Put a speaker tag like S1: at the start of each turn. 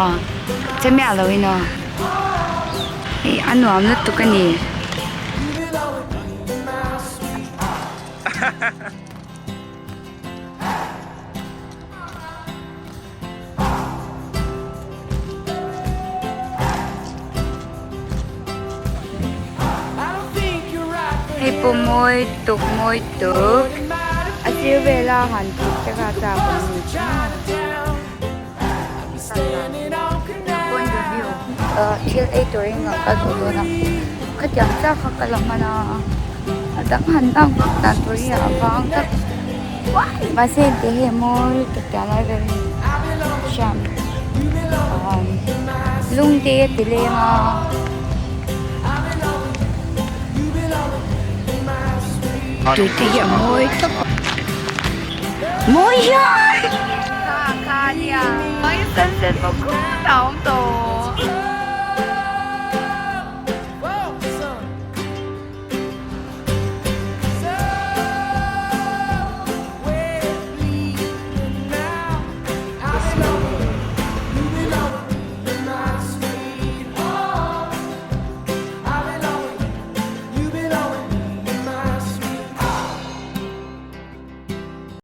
S1: kha che miah lo in aw hei a nuam lutuk a ni. Hei pawh mawi tuk mawi tuk a sir vela han thut te kha chak awm ni chu point of view ah thil ei turin ka kal tawh dawn a khatiang chiah kha ka la hman a a dang han lak vak dan tur hi a vang tak mahse engte hi a mawi lutuk tih a lai vel hi hriam lung te a ti leng a. Tui te hi a mawi tawp a mawi hian kha kha nia sunset pawh khutah a awm tawh.